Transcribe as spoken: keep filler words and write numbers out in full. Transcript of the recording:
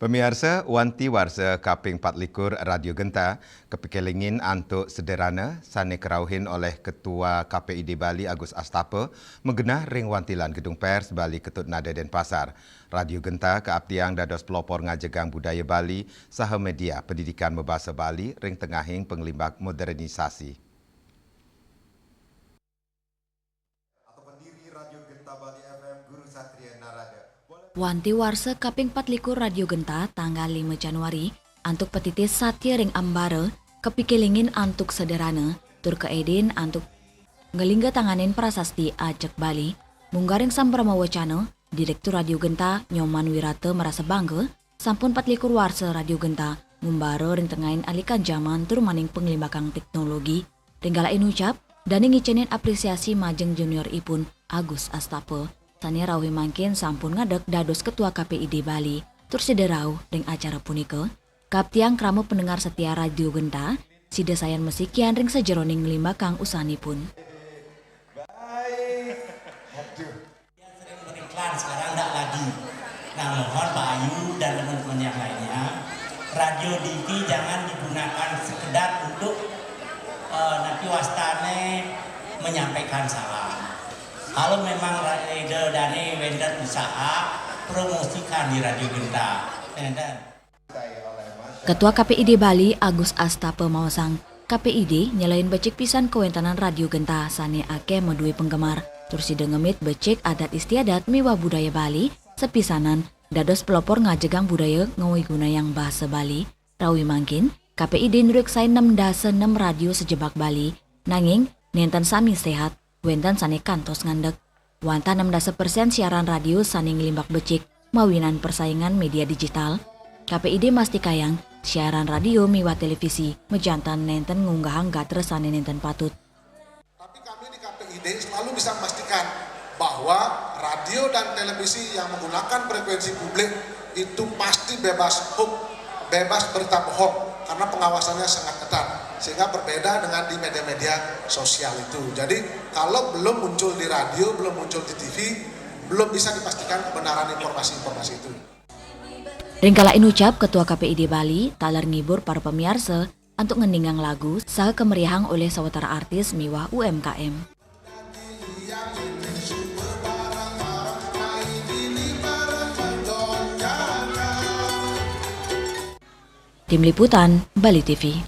Pamiarsa, wanti warsa kaping patlikur Radio Genta kapikélingin antuk sederhana sané karauhin olih Ketua K P I D Bali Agus Astapa magenah ring wantilan Gedung Pers Bali Ketut Nada Denpasar. Radio Genta kaaptiang dados pelopor ngajegang budaya Bali saha média pendidikan mabasa Bali ring tengahing panglimbak modernisasi. Atau pendiri Radio Genta Bali F M, Guru Satria Narada. Wanti warsa kaping patlikur Radio Genta tanggal lima Januari antuk patitis satia ring ambara kapikélingin antuk sederhana tur kaedin antuk nglingga tanganin prasasti ajeg Bali. Munggah ring sambrama wacana, Direktur Radio Genta Nyoman Wirata marasa bangga sampun patlikur warsa Radio Genta ngumbara ring tengahing alikan jaman tur maning panglimbakang teknologi. Ring kala inucap, dané ngicénin apresiasi majeng junioripun Agus Astapa, sané rauh mangkin sampun ngadeg dados Ketua K P I D Bali, tur sida rauh ring acara punika. Kaaptiang krama pendengar setia Radio Genta, sida sayan masikian ring sajeroning nglimbakang usahaipun. Baik. Aduh. Yang sering beriklan sekarang nggak lagi. Nah, mohon Pak Ayu dan teman-teman yang lainnya, radio D V jangan digunakan sekedar untuk, eh, napi wastané, menyampaikan salam. Kalau memang ra-, Ida dané wénten usaha, promosikan di Radio Genta. Wénten. Ketua K P I D Bali Agus Astapa maosang, K P I D nyelehin becik pisan kawéntenan Radio Genta sané akéh madué penggemar, tur sida ngemit becik adat istiadat miwah budaya Bali, sapisanan dados pelopor ngajegang budaya ngawigunayang basa Bali. Rauh mangkin, K P I D nureksain nem dasa nem radio sajebag Bali, nanging nénten sami séhat, wénten sané kantos ngandeg. Wantah nem dasa persén siaran radio sané nglimbak becik mawinan persaingan média digital. K P I D mastikayang siaran radio miwah télévisi majanten nénten ngunggahang gatra sané nénten patut. Tapi kami di K P I D selalu bisa memastikan bahwa radio dan televisi yang menggunakan frekuensi publik itu pasti bebas hoax, bebas berita bohong, karena pengawasannya sangat ketat. Sehingga berbeda dengan di media-media sosial itu. Jadi, kalau belum muncul di radio, belum muncul di T V, belum bisa dipastikan kebenaran informasi-informasi itu. Ring kala inucap, Ketua K P I D Bali taler ngibur para pamiarsa antuk ngeningang lagu saha kameriahang olih sawatara artis miwah U M K M. Tim Liputan, Bali T V.